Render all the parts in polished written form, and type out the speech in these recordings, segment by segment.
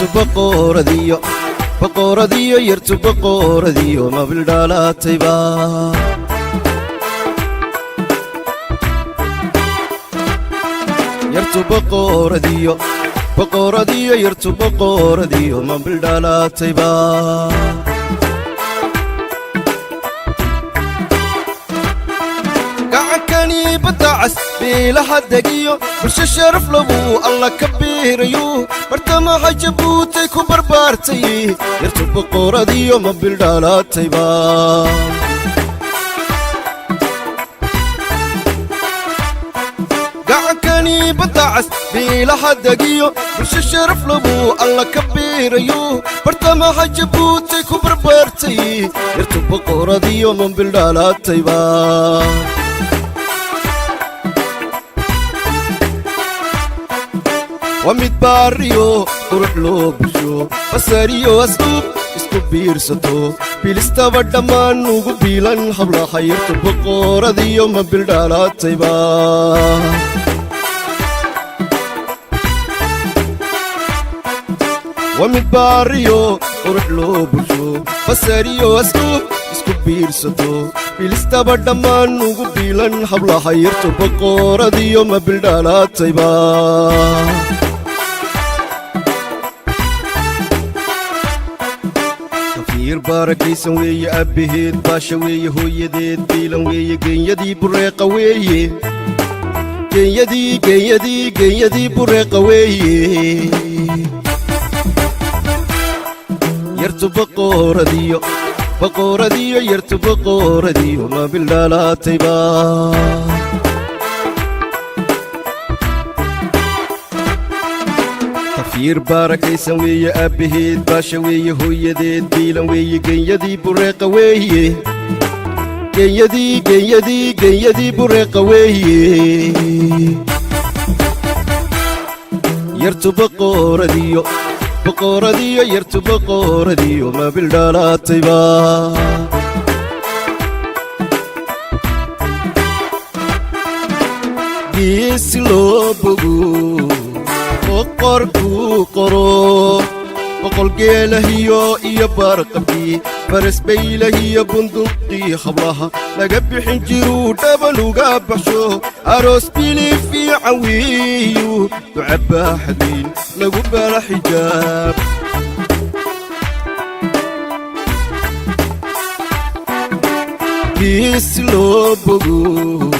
Yartu boqoradiyo, boqoradiyo, yartu boqoradiyo mabildhalaatayba. Yartu boqoradiyo, boqoradiyo, yartu boqoradiyo mabildhalaatayba. Gacankani badda cas biilaha degiyo bulsho sharaf labuu Alla ka biirayo, bartamaha Jabuutay ku barbaartay. Yartu boqoradiyo ma bildhalaatayba. Gacankani badda cas biilaha degiyo bulsho sharaf labuu Alla ka biirayo, bartamaha Jabuutay ku barbaartay. Yartu boqoradiyo ma bildhalaatayba. Waa mid baariyo qurux loo bulsho, basariyo asluub isku biirsato, bilistaba dhammaan ugu biilan hablaha. Yartu boqoradiyo ma bildhalaatayba. Waa mid baariyo qurux loo bulsho, basariyo asluub isku biirsato, bilistaba dhammaan ugu biilan hablaha. Yartu boqoradiyo ma bildhalaatayba. Kafiir barakaysan weeye abbaheed, baasha weeye hooyadeed, biilan weeye, geenyadii bureeqa weeye, geenyadii, geenyadii, geenyadii bureeqa weeye. Yartu boqoradiyo, boqoradiyo, yartu boqoradiyo ma bildhalaatayba. Tafiir barakaysan weeye aabbaheed, baasha weeye hooyadeed, biilan weeye, geenyadii bureeqa weeye, geenyadii, geenyadii, geenyadii bureeqa weeye. Yartu boqoradiyo, boqoradiyo, yartu boqoradiyo ma bildhalaatayba. Geesi loo bogo boqorkuu qoro, boqol geelahiyo iyo baarqabkii, faras baylahiyo bunduqii hablaha laga bixin jiruu dhaban uga baxsho. Aroos bili fiican weeyu, duca baaxadweyn lagu bala xijaab. Geesi loo bogo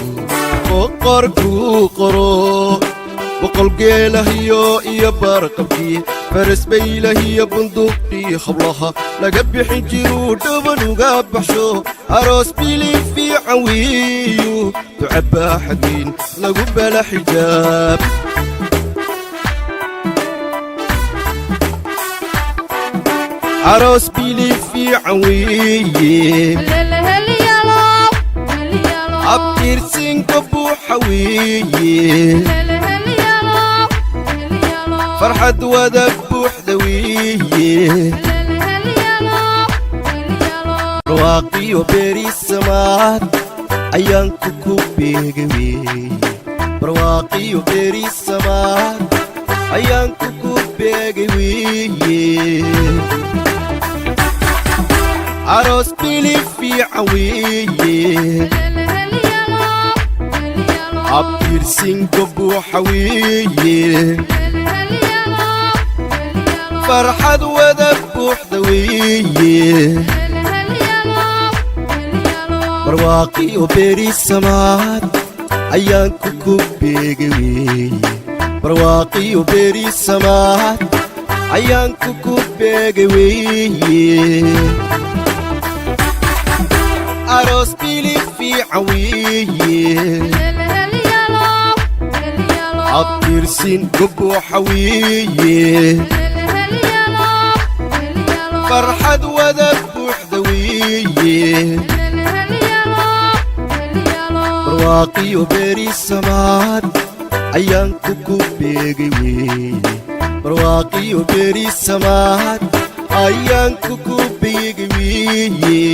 boqorkuu qoro, boqol geelahiyo iyo baarqabkii, faras baylahiyo bunduuqii hablaha laga bixin jiruu dhaban uga baxsho. Aroos bili fiican weeyu, duca baaxadweyn lagu bala xijaab. Aroos bili fiican weeye, abtirsinka buuxa weeye, farxad wada buuxda weeye, barwaaqiyo berisamaad ayaanku ku beega weeye, barwaaqiyo berisamaad ayaanku ku beegay weeye. Aroos bili fiican weeye, abtirsinka buuxa weeye, farxad wada buuxda weeye, barwaaqiyo berisamaad ayaanku ku beegay weeye, barwaaqiyo berisamaad ayaanku ku beegay weeye. Aroos bili fiican weeye, abtirsin gobuuxa weeye, farxad wada buuxda weeye, barwaaqiyo berisamaad ayaanku ku beegay weeye, barwaaqiyo berisamaad ayaanku ku beegay weeye.